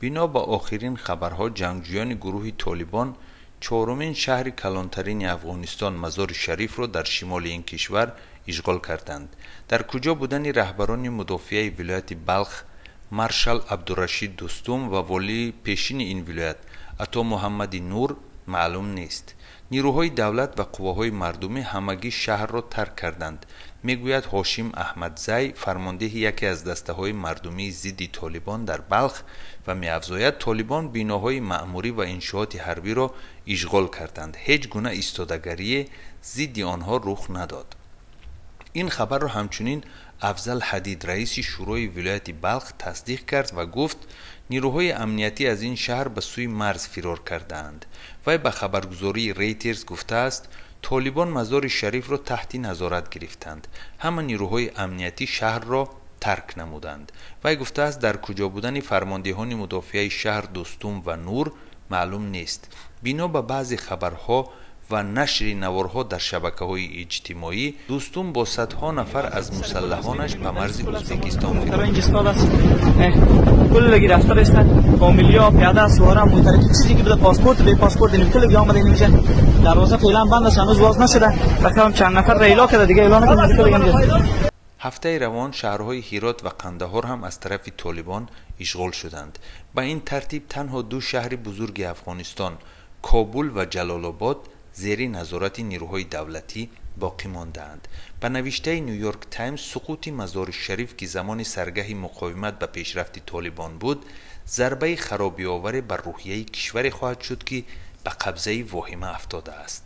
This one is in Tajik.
Бино ба охирин хабарҳо, ҷангҷӯёни гурӯҳи Толибон чорумин шаҳри калонтарини Афғонистон, Мазори Шарифро дар шимоли ин кишвар ишғол карданд. Дар куҷо будани раҳбарони мудофиаи вилояти Балх, маршал Абдурашид Дӯстум, ва волии пешини ин вилоят Ато Муҳаммади Нур маълум нест. Нирӯҳои давлат ва қувваҳои мардумӣ ҳамагӣ шаҳрро тарк карданд, мегӯяд Ҳошим Аҳмадзай, фармондеҳи яке аз дастаҳои мардумии зидди Толибон дар Балх, ва меафзояд: Толибон биноҳои маъмурӣ ва иншооти ҳарбиро ишғол карданд. Ҳеҷ гуна истодагарие зидди онҳо рух надод. Ин хабарро ҳамчунин Афзал Ҳадид, раиси шӯрои вилояти Балх, тасдиқ кард ва гуфт, нирӯҳои амниятӣ аз ин шаҳр ба сӯи марз фирор кардаанд. Вай ба хабаргузории Рейтерс гуфтааст, Толибон Мазори Шарифро таҳти назорат гирифтанд. Ҳама нирӯҳои амниятӣ шаҳрро тарк намуданд. Вай гуфтааст, дар куҷо будани фармондеҳони мудофиаи шаҳр Дӯстум ва Нур маълум нест. Бино ба баъзе хабарҳо ва нашри наворҳо дар шабакаҳои иҷтимоӣ, Дӯстум бо садҳо нафар аз мусаллаҳонаш ба марзи Ӯзбекистон фирор کل گرفتار هستن، فامیلیا، پیاده، سواره، موترکی، چیزی که بوده، پاسپورت، بی پاسپورت، این کل آمده. اینجا دروازه فعلا بند است، هنوز باز نشده. فکر چند نفر را ایلا کرده، دیگه ایلا نکنه کل اینجا. Ҳафтаи равон шаҳрҳои Ҳирот ва Қандаҳор ҳам аз тарафи Толибон ишғол шуданд. Ба ин тартиб танҳо ду шаҳри бузурги Афғонистон, Кобул ва Ҷалолобод, зери назорати нирӯҳои давлатӣ боқӣ мондаанд. Ба навиштаи Нью-Йорк Таймс, суқути Мазори Шариф, ки замони саргаҳи муқовимат ба пешрафти Толибон буд, зарбаи харобиоваре бар рӯҳияи кишваре хоҳад шуд, ки ба қабзаи воҳима афтодааст.